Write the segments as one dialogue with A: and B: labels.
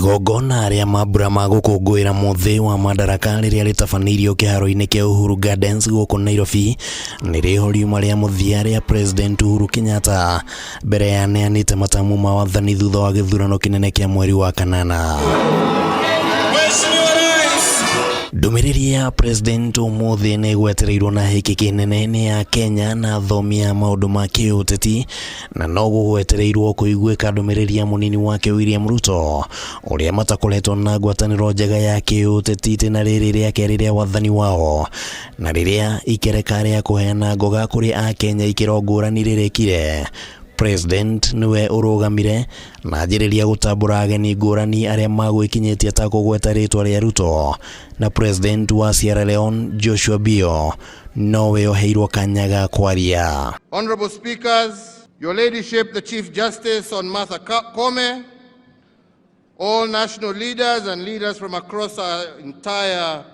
A: Igongona rĩa mambura ma gũkũngũĩra mũthĩ wa Madaraka rĩrĩa rĩtabanĩirio kĩharo-inĩ kĩa Uhuru Gardens gũkũ Nairobi nĩrĩho riuma rĩa mũthia rĩa President Uhuru Kenyatta mbere ya aneanĩte matamu ma wathani thutha wa gĩthurano kĩnene kĩa mweri wa kanana. Ndũmĩrĩri ya President ũmũthĩ nĩ ĩgwetereirwo na hĩkĩkĩ nene nĩ ya Kenya na athomi a maũndũ ma kĩũteti na no gũgwetereirwo kũiguĩka ndũmĩrĩri ya mũnini wake William Ruto ũrĩa matakoretwo na ngwatanĩro njega ya kĩũteti itĩna rĩrĩ rĩa kerĩ rĩa wathani wao na rĩrĩa ikereka rĩa kũheana ngoga kũrĩ akenya ikĩro ngũrani rĩrĩkire. President nĩwe ũrũgamire na anjĩrĩria gũtambũra ageni ngũrani arĩa magwĩkinyĩtie ta kũgweta rĩtwa rĩa Ruto na President wa Sierra Leone Joshua Bio nowe oheirwo kanya ga kwaria.
B: Honorable Speakers, Your Ladyship, the Chief Justice on Martha Koome, all national leaders and leaders from across our entire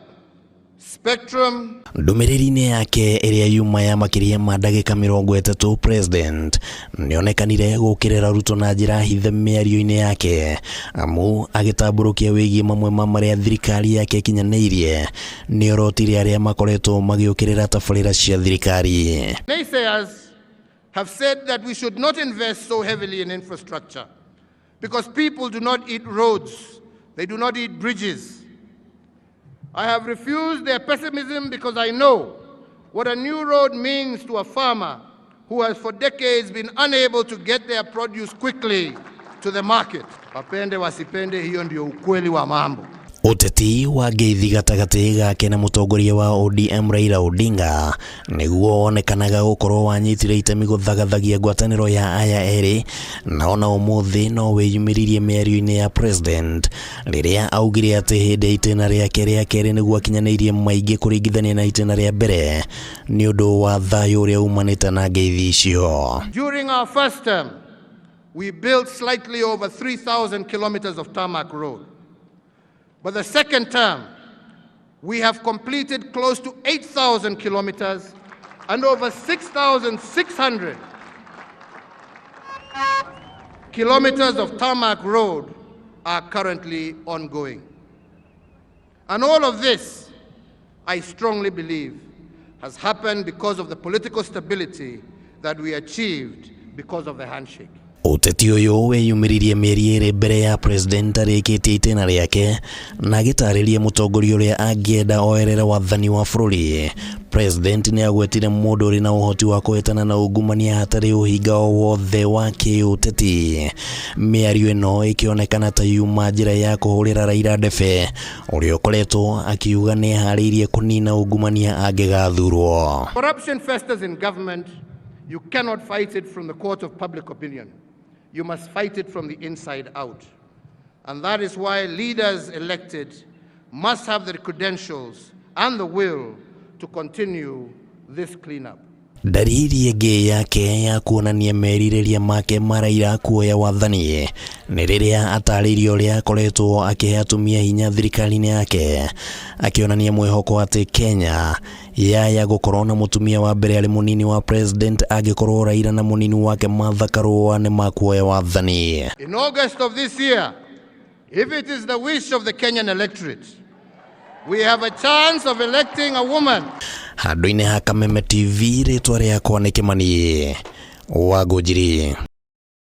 B: spectrum.
A: Ndũmĩrĩri-inĩ yake ĩrĩa yuma ya makĩria ma ndagĩka 30, President nĩonekanire gũkĩrĩra Ruto na njĩra hithe mĩario-inĩ yake amu agĩtambũrũkia wĩgiĩ mamwe ma marĩa thirikari yake ĩkinyanĩirie nĩorotire arĩa makoretwo magĩũkĩrĩra tabarĩra cia thirikari.
B: Naysayers have said that we should not invest so heavily in infrastructure because people do not eat roads, they do not eat bridges. I have refused their pessimism because I know what a new road means to a farmer who has for decades been unable to get their produce quickly to the market. Wapende wasipende, hiyo ndio ukweli wa mambo.
A: Ũteti wa ngeithi gatagatĩ gake na mũtongoria wa ODM Raila Odinga nĩguo wonekanaga gũkorwo wanyitire itemi gũthagathagia ngwatanĩro ya aya erĩ, na ona ũmũthĩ no wĩyumĩririe mĩario-inĩ ya President rĩrĩa augire atĩ hĩndĩ ya itĩna rĩake rĩa kerĩ nĩguo akinyanĩirie maingĩ kũringithania na itĩna rĩa mbere nĩ ũndũ wa thayũ ũrĩa umanĩte na ngeithi icio.
B: During our first term, we built slightly over 3,000 kilometers of tarmac road. But the second term, we have completed close to 8,000 kilometers and over 6,600 kilometers of tarmac road are currently ongoing. And all of this, I strongly believe, has happened because of the political stability that we achieved because of the handshake.
A: Ũteti ũyũ wĩyumĩririe mĩeri 2 mbere ya President arĩkĩtie itĩna rĩake na agĩtarĩria mũtongoria ũrĩa angĩenda oerere wathani wa bũrũri. President nĩ agwetire mũndũ ũrĩ na ũhoti wa kũhĩtana na ungumania hatarĩ ũhinga o wothe wa kĩũteti. Mĩario ĩno ĩkĩonekana ta yuma njĩra ya kũhũrĩra Raila ndebe ũrĩa ũkoretwo akiuga nĩ eharĩirie kũnina ungumania angĩgathurwo.
B: Corruption festers in government. You cannot fight it from the court of public opinion. You must fight it from the inside out. And that is why leaders elected must have the credentials and the will to continue this cleanup.
A: Ndariri ĩngĩ yake ya kuonania merirĩria make ma Raila kuoya wathani nĩ rĩrĩa atarĩirie ũrĩa akoretwo akĩhe atumia hinya thirikari-inĩ yake, akĩonania mwĩhoko atĩ Kenya yaya gũkorwo na mũtumia wa mbere arĩ mũnini wa president angĩkorwo Raila na mũnini wake Martha Karua nĩ makuoya wathani.
B: In August of this year, if it is the wish of the Kenyan electorate, we have a chance of electing a woman.
A: Handũ-inĩ ha Kameme TV, rĩtwa rĩakwa nĩ Kĩmani wa Ngũnjiri.